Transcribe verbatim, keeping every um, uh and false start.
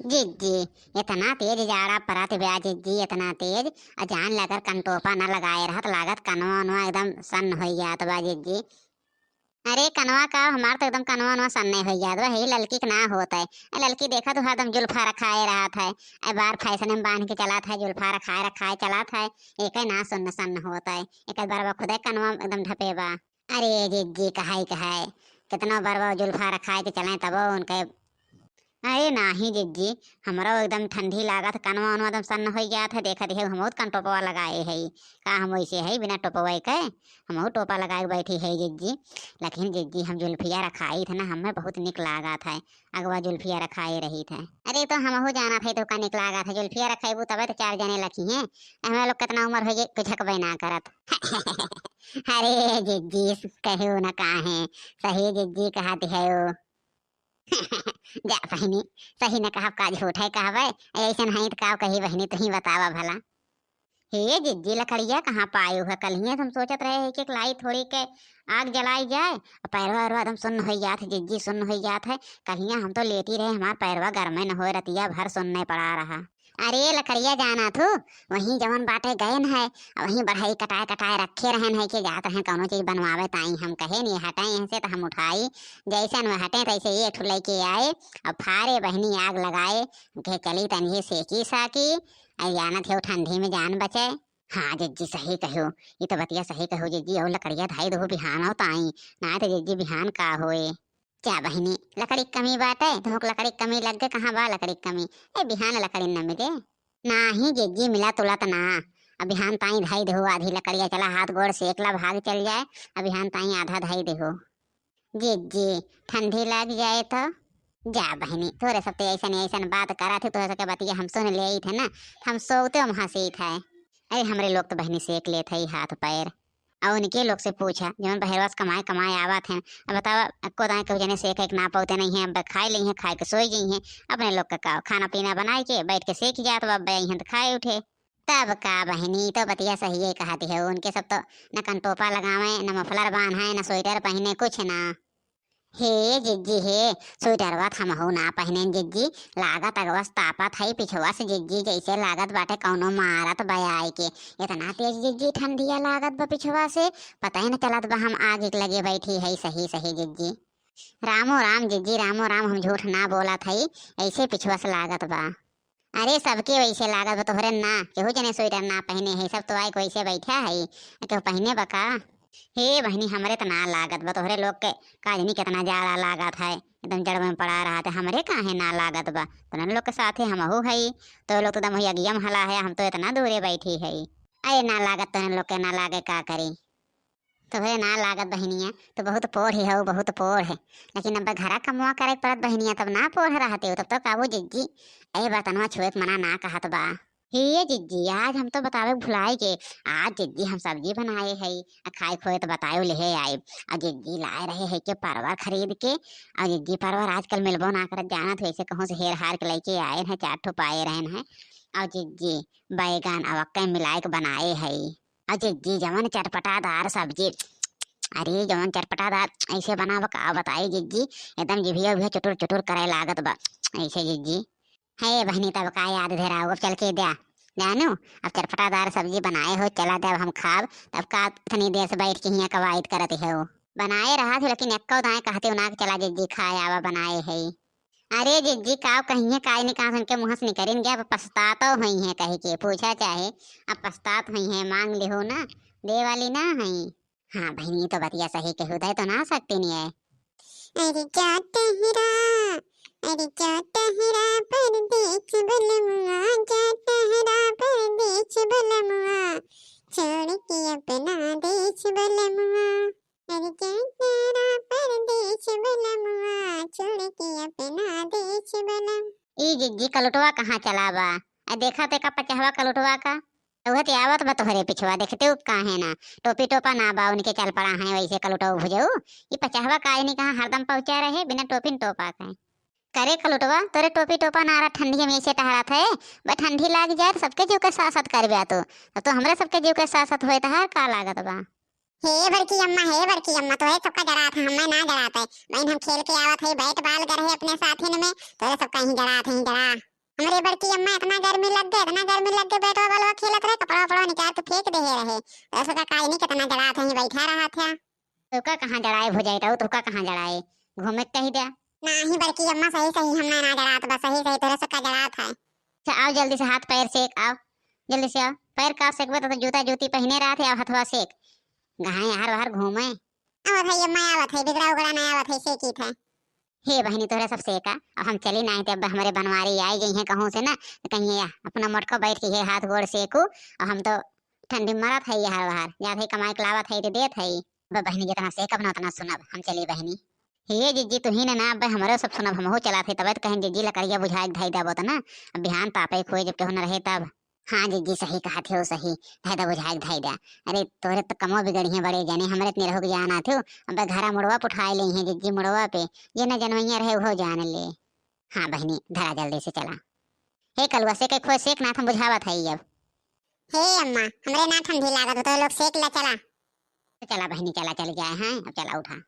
जिज्जी, इतना तेज जाड़ा परत बा जिज्जी, इतना तेज। अ जान ले अगर कनटोपा न लगाए रहत, लागत कनवा वनवा एकदम सन्न होइ जात बा जिज्जी। अरे कनवा का, हमार तो एकदम कनवा वनवा सन्ने होइ जात बा, हे ललकी के ना होत है। ए ललकी देखा तो हरदम जुल्फा रखाए रहत है, ए बार फैशन में बांध के चलत है, जुल्फा रखाए रखाए चलत है, एके ना सुन्न सन्न होत है, एक बार बा खुदे कनवा एकदम ढपे बा। अरे जिज्जी, कहाई कहाई, कितना बरवा जुल्फा रखाए के चलें तबो उनके। अरे नाही जिज्जी, हमरो एकदम ठंडी लागत, कनवा उनवा एकदम सन्न होइ जात है, देखत है हमहू कनटोपवा लगाए है, का हम वैसे है बिना टोपवा के, हमहू टोपा लगाए के बैठी है जिज्जी। लेकिन जिज्जी हम जुल्फिया रखाई थे ना, हमें बहुत निक लागत है, अगवा जुल्फिया रखाए रही थे। अरे तो हमहू जानत है तो का निक लागत है, जुल्फिया रखेबू तबे तो चार जने लखी हैं, हमरा लोग कितना उम्र हो गई, कुछ हकबे ना करत। अरे जिज्जी, कहो न काहे, सही जिज्जी कहत है ओ। जा बहिनी, सही न कहब का झूठे कहबे, ऐसन है तो का कही बहिनी, तुही बतावा भला। हे जिज्जी, लकड़िया कहाँ पायो है? कल्हिया से हम सोचत रहे हैं कि लाई थोड़ी के आग जलाई जाए, और पैरवा वैरवा एकदम सुन्न होइ जात है जिज्जी, सुन्न होइ जात है। कल्हिया हम तो लेटी रहे, हमार पैरवा गरमे न होए, रतिया भर सुन्न पड़ा रहा। अरे लकड़िया जाना थू, वहीं जवन बाटे गए न है, वहीं बढ़ई कटाए कटाए रखे रहन है कि जात रहे कौनो चीज बनवावे ताई। हम कहे नहीं हटे यहाँ से तो हम उठाई, जैसन वह हटे तैसे एक ठो लेके आए और फारे बहिनी आग लगाए, कहे चली तनिए सेकी साकी, अरे जानत हो ठंडी में जान बचे। हाँ जिज्जी सही कहो, ये तो बतिया सही कहो जिज्जी, और लकड़िया धई दहो बिहान हो ताई, ना तो जिज्जी बिहान का होए। क्या बहिनी, लकड़ी क कमी बाटे? तुहक लकड़ी क कमी लग गए, कहाँ बा लकड़ी क कमी? ए, बिहान लकड़ी न मिले। नाही जिज्जी, मिला तुला त ना। अब बिहान ताई धई देहु आधी लकड़िया, चला हाथ गोड़ सेक ला, भाग चल जाए। अब बिहान ताई आधा धई देहु। जिज्जी, ठंडी लग जाए तो? जा बहिनी, तोरे सब ते ऐसन ऐसन बात करत है, तोरे सबके बतिया हम सुन लेइत है ना, हम सोते हम हंसीत है। अरे हमरे लोग तो बहिनी सेक लेत है हाथ पैर। और उनके लोग से पूछा, जवन बहरवा से कमाए कमाए आवत हैं। अब बतावा, अक्को दाएं केहू जने सेक एक ना पौते नहीं है, अब खाए ली हैं, खाए के सोई गई हैं। अपने लोग का का, खाना पीना बनाए के बैठ के सेक जात बा, अब आई हैं तो खाए उठे। तब का बहिनी, तो बतिया सही है कहती है, उनके सब तो न कनटोपा लगावे, न मफलर बांधे, न स्वेटर पहने, कुछ ना। हे जिज्जी हे, स्वेटरवा त हमहू ना पहिनेन जिज्जी, लागत अगवा से तापत हई पिछवा से जिज्जी, जैसे लागत बाटे कौनो मारत बा आए के। इतना तेज जिज्जी ठंडिया लागत बा पिछवा से, पता ही न चलत बा हम आग के लगे बैठी हई। सही सही जिज्जी। रामो राम जिज्जी, रामो राम, हम झूठ ना बोलत हई, ऐसे पिछवा से लागत बा। अरे सबके वैसे लागत बा, तोहरे ना, केहू जने स्वेटर ना पहिने है, सब तो आए के वैसे बैठा है, केहू पहिने बा का? हे बहिनी, हमरे त ना लागत बा, तोहरे लोग के का जनी कितना जाड़ा लागत है, एकदम जड़ में पड़ा रहत है, हमरे काहे ना लागत बा? तोहरे लोग के साथे हमहू हई, तो लोग तो एकदम वही अगिया में हला है, हम तो इतना दूरे बैठी हई। अरे ना लागत, तोहरे लोग के ना लागे, का करी? तोहरे ना लागत बहिनिया, तो बहुत पोढ़ हऊ, बहुत पोढ़। लेकिन अब घरा कमवा करे के पड़त बहिनिया, तब ना पोढ़ रहते हो, तब तो काबू जिज्जी, ए बर्तनवा छुए के मना ना कहत बा। हे जिज्जी, आज हम तो बतावे भुलाई के, आज जिज्जी हम सब्जी बनाए हई, आ खाए खोए तो बतायो लेहे आए। आ जिज्जी लाए रहे है के परवर खरीद के, और जिज्जी परवर आजकल मिलबो ना करत, जानत हो ऐसे कहूँ से हेर हार के लेके आए हैं, चार ठो पाए रहन है। और जिज्जी बैगन और अक्के मिलाए के बनाए हई। अ जिज्जी, जवन चटपटादार सब्जी, अरे, जवन चटपटादार ऐसे बनावा, का बताई जिज्जी, एकदम जिभिया उभिया चुटुर चुटुर करे लागत बा ऐसे जिज्जी। हे बहिनी, तब का याद धराऊ, अब चल के द्या, जानू, अब चटपटादार सब्जी बनाए हो, चला द्या, अब हम खाब, तब का तनी देर से बैठ के हियाँ कवायद करत हो। बनाए रहा थी, लेकिन एक्को दाएँ कहते उनाक चला जिज्जी, खाए आवा, बनाए है। अरे जिज्जी, काव कहिए, काय निकास उनके मुँह से निकरिन गया, अब पछतातो हुई है कह के, पूछा चाहे, अब पछतात हुई है, मांग लिहो ना, दे वाली ना है। हाँ बहिनी, ये तो बतिया सही कहू, दे तो ना सकती नहीं है। अरे जा टहरा, अरे जा टहरा परदेस बलमुआ, जा टहरा परदेस बलमुआ, छोड़ के अपना देश बलमुआ। अरे जा टहरा परदेस बलमुआ, छोड़ के अपना देश बलम। ई जिज्जी, कलुटवा कहाँ चला बा? आ देखा ते का पचहवा कलुटवा का? उहे ते आवत बा तोहरे पिछवा, देखते हो काहे ना? टोपी टोपा ना बा उनके, चल पड़ा है वैसे कलुटवा भुजऊ। ई पचहवा काहे नहीं कहाँ हरदम पहुँचा रहे बिना टोपी न टोपा के? करे कलुटवा, तोरे टोपी टोपा ना रहा, ठंडी में ऐसे टहरत है। बे ठंडी लाग जाए तो सबके जीव के साथ साथ करबे तू। अब तो हमरे सबके जीव के साथ साथ होए तो हर का लागत बा? हे बड़की अम्मा, हे बड़की अम्मा, तोहे सबका जरात है, हमें ना जरात है। बहन, हम खेल के आवत है, बैट बॉल गरहे अपने साथिन में, तोहे सबका ही जरात है, जरा। हमरे बड़की अम्मा इतना गर्मी लग गए, इतना गर्मी लग गए, बैटवा बलवा खेलत रहे, कपड़ा उपड़ा निकाल के फेंक देहे रहे। रसोका काई नहीं कितना जड़ात है, बैठा रहा था। तोका कहाँ जड़ाए भुजाई रहू, तोका कहाँ जड़ाए? घूमे के कही द्या। नाही बड़की अम्मा, सही सही हम ना, ना जड़ात बा, सही सही तोरे सबका जड़ात है। अच्छा आओ जल्दी से हाथ पैर सेक आओ, जल्दी से आओ। पैर का सेकबे तो, तो जूता जूती पहिने रहत है, अब हथवा सेक। गहाए हर बाहर घूमे। आवत है अम्मा, आवत है, बिगड़ा उगड़ा ना आवत है, सेकी था। हे बहिनी तोहरे सब सेका, अब हम चली नाही ते अब हमरे बनवारी आई गई हैं कहूँ से ना, तो कहीं या अपना मोटको बैठ के ये हाथ गोड़ सेकू, और हम तो ठंडी मरत है ये हर बाहर, जात है कमाई के लावत है तो देत है। अब बहिनी जितना सेकब ना उतना सुनब, हम चली बहिनी। हे जिज्जी, तू ही ने ना, अब हमरो सब सुनब, हमहू चलात है, तबे तो कहें जिज्जी लकड़िया बुझाए के धई देबो त ना, अब बिहान तापे खोए जब केहू न रहे तब। हाँ जिज्जी, सही कहत हो, सही, धई दा बुझाए के धई दा। अरे तोरे तो कमो बिगड़ी है बड़े जने, हमरे इतने रहो के जाना थे, अब घरा मुड़वा पुठाए ले हैं जिज्जी, मुड़वा पे, ये न जनवैया रहे वो जान ले। हाँ बहिनी, धरा जल्दी से चला। हे कलुआ, सेके खोए सेक ना, हम बुझावत है अब। हे अम्मा, हमरे ना ठंडी लागत हो, तो लोग सेक ला चला। तो चला बहिनी, चला, चल जाए हैं, अब चला उठा।